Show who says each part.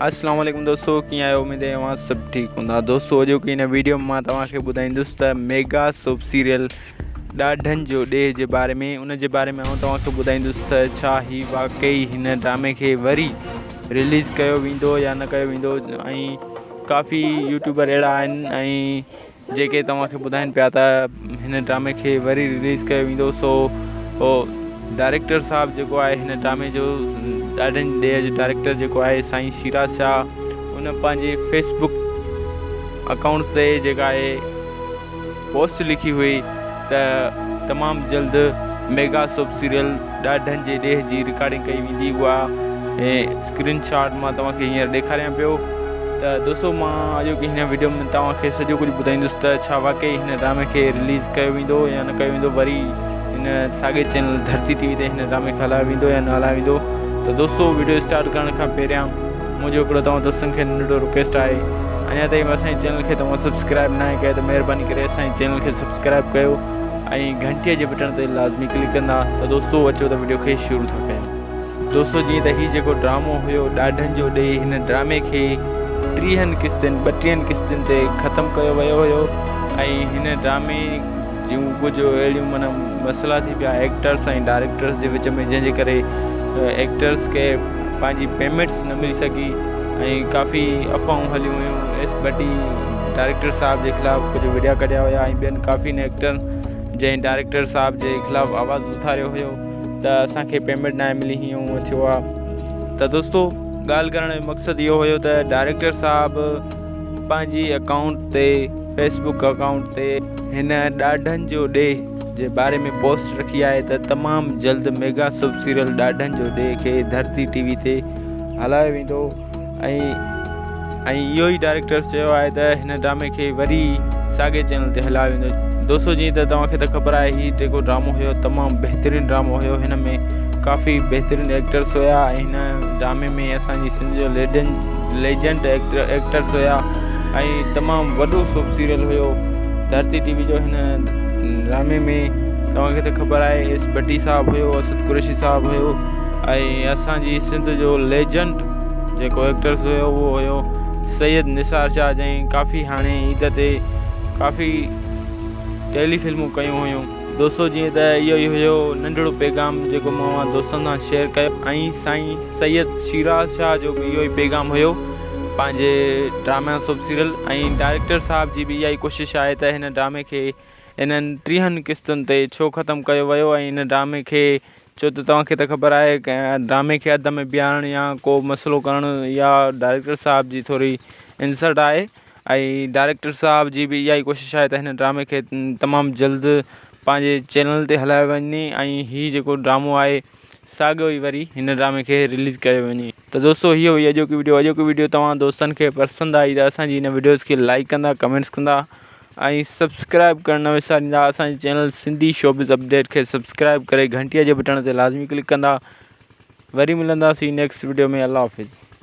Speaker 1: اسلام عليڪم دوستو ڪيئن آهيو اميد آهي اوهان سڀ ٺيڪ هوندا دوستو اڄوڪي هن ويڊيو ۾ مان توهان کي ٻڌائيندس ته ميگا سوپ سيريل ڏاڍن جو ڏيهه جي باري ۾ ان جي باري ۾ آئون توهان کي ٻڌائيندس ته ڇا هي واقعي هن ڊرامي کي وري رليز ڪيو ويندو يا نه ڪيو ويندو ۽ ڪافي يوٽيوبر اهڙا آهن ۽ جيڪي توهان کي ٻڌائين پيا ته هن ڊرامي کي وري رليز ڪيو ويندو سو ڊائريڪٽر صاحب جيڪو آهي هن ڊرامي جو ڏاڍن ڏيهه جو ڊائريڪٽر جيڪو آهي سائين شيراز شاهه ان پنهنجي فيس بڪ اڪائونٽ تي جيڪا آهي پوسٽ لکي هئي ته تمام جلد ميگا سوپ سيريل ڏاڍن جي ڏيهه جي رڪارڊنگ ڪئي ويندي اها اسڪرين شاٽ مان توهان کي هينئر ڏيکاريان پيو ته دوستو مان اڄوڪي هن وڊيو ۾ توهان کي سڄو ڪجهه ٻڌائيندس ته ڇا واقعي هن ڊرامي کي رليز ڪيو ويندو يا نه ڪيو ويندو وري هن ساڳي چينل ڌرتي ٽي وي تي هن ڊرامي کي هلايو ويندو يا نه هلايو ويندو ته دوستو وڊيو اسٽارٽ ڪرڻ کان پهريان منهنجو هڪڙو توهان دوستن کي ننڍڙو رڪويسٽ آهي اڃا تائين اسان جي چينل کي توهان سبسڪرائب ناهي ڪيو ته مهرباني ڪري اسان جي چينل کي سبسڪرائب ڪيو ۽ گهنٽي جي بٽڻ تي لازمي ڪلڪ ڪندا ته دوستو اچو ته وڊيو کي شروع ٿا ڪيون. دوستو جيئن ته هي جيڪو ڊرامو هيو ڏاڍن جو ڏيهه هن ڊرامي کي ٽيهن قسطين ٻٽيهن قسطين تي ختم ڪيو ويو هيو ۽ هن ڊرامي جون ڪجهه اهڙيون معنيٰ مسئلا ٿي پيا ايڪٽرس ۽ ڊائريڪٽرس جي وچ ۾ جنهن جي ڪري ايڪٽرس کي پنهنجي پيمينٽس نه ملي سگهي ۽ ڪافي افواهون هليون هيون ايس ڀٽي ڊائريڪٽر صاحب جي خلاف ڪجهه وڊيا ڪڍيا هيا ۽ ٻين ڪافي ايڪٽرن جنهن ڊائريڪٽر صاحب جي خلاف آواز اٿاريو هيو ته اسان کي پيمينٽ ناهي ملي هيئن هونئن ٿيو آ ته دوستو ڳالهه ڪرڻ جو مقصد اهو هيو ته ڊائريڪٽر صاحب پنهنجي اڪائونٽ تي فيسبڪ اڪائونٽ تي هن ڏاڍن جو ڏيهه جي باري ۾ پوسٽ رکي آهي ته تمام جلد ميگا سب سيريل ڏاڍن جو ڏيهه کي ڌرتي ٽي وي تي هلايو ويندو ۽ ۽ اهو ئي ڊائريڪٽر چيو آهي ته هن ڊرامي کي وري ساڳي چينل تي هلايو ويندو دوستو جيئن ته توهان کي ته خبر آهي هي جيڪو ڊرامو هيو تمام بهترين ڊرامو هيو هن ۾ ڪافي بهترين ايڪٽرس هيا ۽ هن ڊرامي ۾ اسان جي سنڌ جو ليڊن ليجنڊ ايڪٽرس هيا ۽ تمام وڏو سوپ سيريل هيو ڌرتي ٽي وي جو هن ڊرامي ۾ توهان کي ته خبر آهي ايس ڀٽي صاحب هيو اسد قريشي صاحب هيو ۽ اسان جي سنڌ جو ليجنڊ جيڪو ايڪٽرس هيو اهو هيو سيد نثار شاهه جنهن ڪافي هاڻي عيد تي ڪافي ٽيلي فلمون ڪيون هيون دوستو جيئن ته اهو ئي هيو ننڍڙو پيغام جيڪو مان اوهان دوستن سان شيئر ڪيو ۽ سائين سيد شيراز شاهه جو به اهو ئي پيغام هيو پنهنجي ڊرامي سوپ سيريل ۽ ڊائريڪٽر صاحب جي به اها ئي ڪوشش آهي ته هن ڊرامي کي انهن ٽيهن قسطن تي ڇو ختم ڪيو ويو ۽ ان ڊرامي کي ڇو ته توهان کي ته خبر آهي ڊرامي کي اڌ ۾ بيهارڻ يا ڪو مسئلو ڪرڻ يا ڊائريڪٽر صاحب جي ٿوري انسلٽ آهي ۽ ڊائريڪٽر صاحب جي به اها ئي ڪوشش آهي ته هن ڊرامي کي تمام جلد پنهنجي چينل تي هلايو وڃي ۽ هي جيڪو ڊرامو آهي ساڳيو ئي وري هن ڊرامي کي رليز ڪيو وڃي ته دوستو هي هئي اڄوڪي وڊيو اڄوڪي وڊيو توهان دوستن کي پسند آئي ته اسان جي هن وڊيوز کي لائڪ ڪندا ڪمينٽس ڪندا ۽ سبسڪرائب ڪرڻ نه وساريندا اسان جي چينل سنڌي شوبز اپڊيٽ کي سبسڪرائب ڪري گهنٽي جي بٽڻ تي لازمي ڪلڪ ڪندا وري ملنداسين نيڪسٽ وڊيو ۾ الله حافظ.